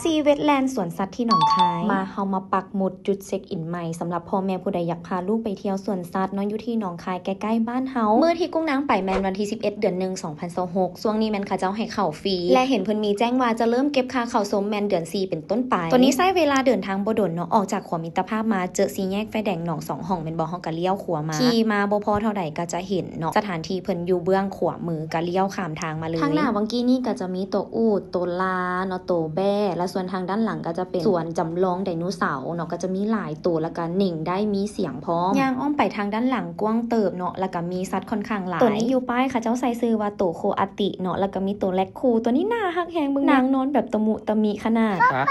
ທີ່ເວັດແລນສວນສັດທີ່ໜອງຄາຍ ມາ ເຮົາມາປັກໝຸດຈຸດເຊັກອິນໃໝ່ ສຳລັບພໍ່ແມ່ຜູ້ໃດຢາກພາລູກໄປທ່ຽວສວນສັດເນາະ ຢູ່ທີ່ໜອງຄາຍ ໃກ້ໆບ້ານເຮົາ. ມື້ທີ່ກຸ້ງນາງໄປແມ່ນວັນທີສິບເອັດ ເດືອນໜຶ່ງ ສອງພັນຊາວຫົກ ຊ່ວງນີ້ແມ່ນເຂົາເຈົ້າໃຫ້ເຂົ້າຟຣີ ແລະ ເຫັນເພິ່ນມີແຈ້ງວ່າຈະເລີ່ມເກັບຄ່າເຂົ້າຊົມແມ່ນເດືອນສີ່ເປັນຕົ້ນໄປ. ຕອນນີ້ໃຊ້ເວລາເດີນທາງບໍ່ດົນເນາະ ອອກຈາກຂົວມິດຕະພາບມາ ເຈີສີ່ແຍກໄຟແດງໜອງສອງຫ້ອງແມ່ນບໍ່? ເຮົາກໍລ້ຽວຂວາມາ ຂີ່ມາບໍ່ພໍເທົ່າໃດກໍຈະເຫັນເນາະ ສະຖານທີ່ເພິ່ນຢູ່ເບື້ອງຂວາມື ກໍລ້ຽວຂ້າມທາງມາເລີຍ. ທາງໜ້າບັງກີ້ນີ້ກໍຈະມີໂຕອູດ ໂຕລາເນາະ ໂຕແບ້ ແລະ ສ່ວນທາງດ້ານຫຼັງກໍຈະເປັນສວນຈຳລອງໄດໂນເສົາເນາະ ກໍຈະມີຫຼາຍໂຕ ແລ້ວກໍເໜັງໄດ້ມີສຽງພ້ອມ. ຍ່າງອ້ອມໄປທາງດ້ານຫຼັງກວ້າງເຕີບເນາະ ແລ້ວກໍມີສັດຂ້ອນຂ້າງຫຼາຍ. ໂຕນີ້ຢູ່ປ້າຍເຂົາເຈົ້າໃສ່ຊື່ວ່າໂຕໂຄອາຕິເນາະ ແລ້ວກໍມີໂຕແຣັກຄູນ ໂຕນີ້ໜ້າຮັກແຮງ ເບິ່ງນາງນອນແບບຕະມຸຕະມິຂະໜາດ. ຮະ?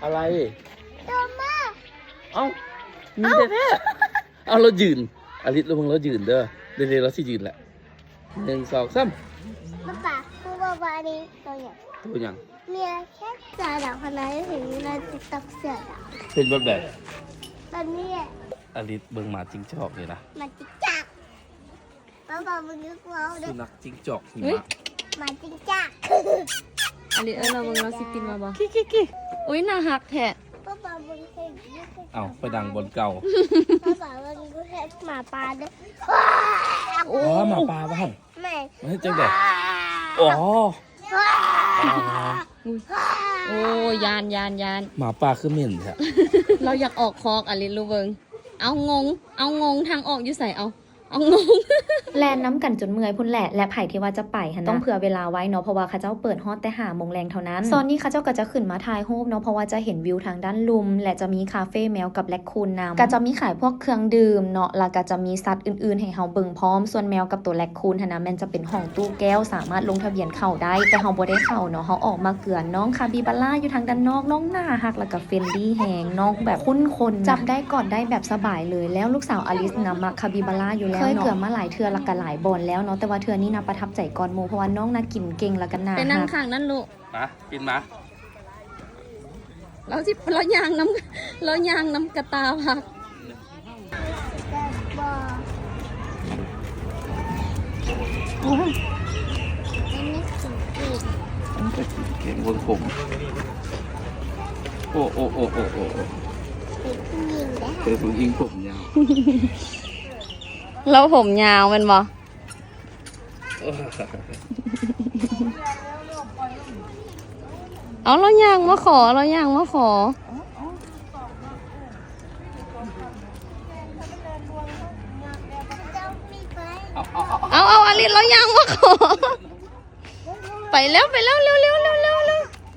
ອະໄລ? ໂຕມາ. ເອົ້າ ມີແທ້ໆ. ເອົາ ລາວຢືນ ອາລິດ ລະວັງລາວຢືນເດີ. ເດໆ ລາວຊິຢືນແຫຼະ. ໜຶ່ງ ສອງ ສາມ. ປ້າ ປ້າ ຮູ້ບໍ່ວ່າອັນນີ້ໂຕຫຍັງ? ໂຕຫຍັງ? ເມຍແຄ່ເສືອດາວ ເຫັນໃນຕິກຕັອກເສືອດາວ. ເປັນແບບໃດ? ແບບນີ້ແຫຼະ. ອາລິດ ເບິ່ງໝາຈິງຈອກນີ້ນະ. ໝາຈິງຈອກ. ປ້າ ປ້າ ເບິ່ງຢູ່ ສຸນັກຈິງຈອກຫິມະ. ໝາຈິງຈອກ. ອາລິດ ເອີ້ນລາວເບິ່ງ ລາວຊິປິ່ນມາບໍ່? ຄິໆໆ. ອຸ້ຍ ໜ້າຮັກແທ້. ປ້າ ປ້າ ເບິ່ງເຫັນຢູ່. ເອົ້າ ໄປນັ່ງບ່ອນເກົ່າ. ປ້າ ປ້າ ເບິ່ງຢູ່ ເຫັນໝາປ່າເດີ. ໂອ້ ໝາປ່າວ່າຫັ້ນ. ແມ່ ມັນເຮັດຈັ່ງໃດ? ອໍ ໂອ້ ຢ້ານ ຢ້ານ ຢ້ານ. ໝາປ່າຄືເໝັນແທ້. ລາວຢາກອອກຄອກ ອາລິດ ລູກເບິ່ງ. ເອົາ ງົງ ເອົາ ງົງ ທາງອອກຢູ່ໃສ? ເອົາ ເອົາ ງົງ. ແລ່ນນຳກັນຈົນເມື່ອຍພຸ້ນແຫຼະ ແລະ ໃຜທີ່ວ່າຈະໄປຫັ້ນນະ ຕ້ອງເຜື່ອເວລາໄວ້ເນາະ ເພາະວ່າເຂົາເຈົ້າເປີດຮອດແຕ່ຫ້າໂມງແລງເທົ່ານັ້ນ. ໂຊນນີ້ເຂົາເຈົ້າກໍຈະຂຶ້ນມາຖ່າຍຮູບເນາະ ເພາະວ່າຈະເຫັນວິວທາງດ້ານລຸ່ມ ແລະ ຈະມີຄາເຟແມວກັບແຣັກຄູນນຳ. ກໍຈະມີຂາຍພວກເຄື່ອງດື່ມເນາະ ແລ້ວກໍຈະມີສັດອື່ນໆໃຫ້ເຮົາເບິ່ງພ້ອມ. ສ່ວນແມວກັບໂຕແຣັກຄູນຫັ້ນນະ ແມ່ນຈະເປັນຫ້ອງຕູ້ແກ້ວ ສາມາດລົງທະບຽນເຂົ້າໄດ້ ແຕ່ເຮົາບໍ່ໄດ້ເຂົ້າເນາະ ເຮົາອອກມາເກືອນ. ນ້ອງຄາປິບາຣາຢູ່ທາງດ້ານນອກ ນ້ອງໜ້າຮັກ ແລ້ວກໍ ເຟຣນລີແຮງ ນ້ອງແບບຄຸ້ນຄົນ ຈັບໄດ້ກອດໄດ້ແບບສະບາຍເລີຍ. ແລ້ວລູກສາວອາລິສນະມັກຄາປິບາຣາຢູ່ແລ້ວເນາະ ເຄີຍເກືອນມາຫຼາຍເທື່ອ ແລ້ວກໍຫຼາຍບ່ອນແລ້ວເນາະ ແຕ່ວ່າເທື່ອນີ້ນະປະທັບໃຈກ່ອນໝູ່ ເພາະວ່ານ້ອງນະກິນເກັ່ງ ແລ້ວກໍໜ້າຮັກ. ໄປນັ່ງຂ້າງນັ້ນລູກ. ມາ ປິ່ນມາ. ລາວຊິ ລາວຍ່າງນຳ ລາວຍ່າງນຳກະຕ່າພັກ. ແຊບບໍ່? ໂອ້ຍ ອັນນີ້ກິນເກັ່ງ ມັນກໍກິນເກັ່ງ ເບິ່ງຜົມ. ໂອ້ ໂອ້ ໂອ້ ໂອ້ ໂອ້ ໂອ້ ເປັນຜູ້ຍິງເດ້ ເປັນຜູ້ຍິງຜົມຍາວ. ລາວຜົມຍາວແມ່ນບໍ່? ເອົາ ລາວຍ່າງມາຂໍ ລາວຍ່າງມາຂໍ. ເອົາ ເອົາ ອາລິດ ລາວຍ່າງມາຂໍ. ໄປແລ້ວ ໄປແລ້ວ ເລັວໆ ເລັວໆ.